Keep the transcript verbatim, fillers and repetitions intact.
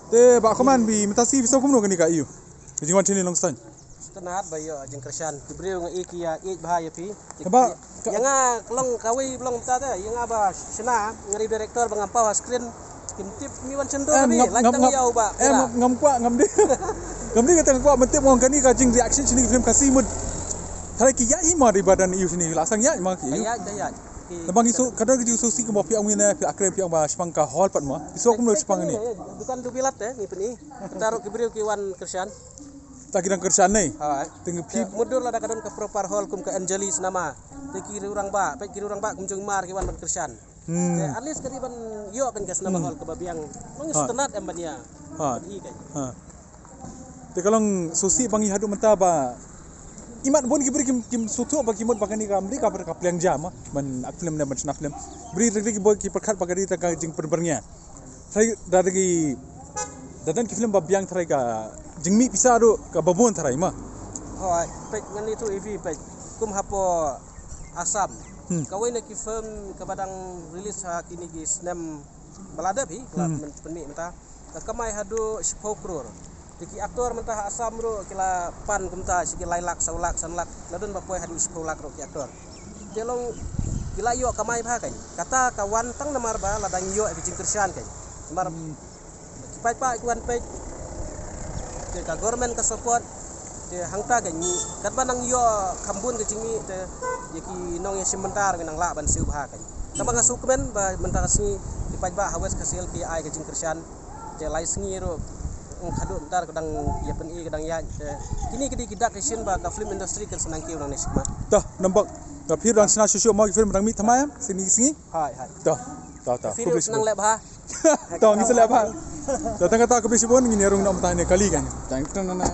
Te Bah Khuman, mynta sngi phi sngew kumno kane ka ïoh, ka jingwan shane Nongstoiñ? Sngewtynnat ba ïoh jingkyrshan. Ki briew nga i ki ïa ïeit bha ïa phi. Te ba, ka- Ïa nga ka long kawei ba long mynta te, ïa nga ba shna, nga dei director ba ngam paw ha screen. Kim tip mi wan shen dur. Em, bhi ngam, lait ngam, tang ngam, ïa u ba em, kira. Ngam, ngam kwah, ngam dei. Ngam dei kata, ngam kwah ban tip mo kane ka jingreaction shane ki film Khasi mut. Tharai ki ïaid hi mo, dei ba don ïoh shane, la sdang ïaid mo ki ïoh. Ïaid, ïaid. Ki Namar ngi sngew, kata ka jingsngewsih kumba phi ong mynne, phi la kren, phi ong ba shaphang ka hall pat mo. Phi sngew kumno shaphang kane? Dukan dubilat te ngi pyni. Kata ruh ki briew ki wan kyrshan. Ta ki dang kyrshan ne? Ha. Te ngi phi Te mutdur lada ka don ka proper hall kum ka Anjali Cinema. Te ki rangbah, peit ki rangbah kum jong mar ki wan ban kyrshan. Hmm. Te at least ka dei ban ïoh kan ka cinema Hmm. hall kaba biang. Long Ha. sngewtynnat em ban ïa. Ha. Ban i kan. Ha. Te ka long sngewsih ba ngi haduh mynta ba imat bun ki briew kim, kim sngewthuh ba ki mut ba kane kam dei ka, ka pliang jam, ah, ban act film ne ban shna film. Briew dei ki bun ki pyrkhat ba ka dei ta ka jingpynbyrngia. Tharai da dei ki, da don ki film ba biang tharai ka jingmih pisa ruh kaba bun tharai mo. Hooid, peit ngan ïathuh ïa phi peit. Kum hapoh Assam. Hmm. Kawei na ki film kaba dang release ha kine ki snem ba la dep hi, ka la Hmm. pyn-, pynmih mynta. Ka kamai haduh shiphew klur. Te ki actor mynta ha Assam ruh ki la pan kumta shi ki lai lak, saw lak, san lak. La don ba poi haduh shiphew lak ruh ki actor. Te long ki la ïoh kamai bha kan. Kata ka wan tang namar ba la dang ïoh ki jingkyrshan kan. Namar Hmm. ki paidbah ki wan peit. Te ka government ka support. Te hangta kan ngi katba nang ïoh kham bun ka jingmih te ïa ki nongïashim bynta ruh nang lah ban siew bha kan. Tang ba nga sngewkmen ba mynta ka sngi ki paidbah ha West Khasi Hills ki ai ka jingkyrshan. Te lai sngi ruh, mm, haduh mynta ka dang ïa pyni ka dang ïaid. Te kine ki dei ki dak ki shin ba ka film industry kan sa nang kiew nangne shakhmat. Tah, nampak. Ka phi dang shna shuh shuh mo ki film dang mih thymmai em, sngi sngi. Hai, hai. Tah, tah, tah. Ka phi ruh nang leh bha. Tah, ngi sa leh bha. Tah, tang kata khublei shibun, ngin ïa rung noh mynta hangne kali kan. Tang, tang, tang, tang.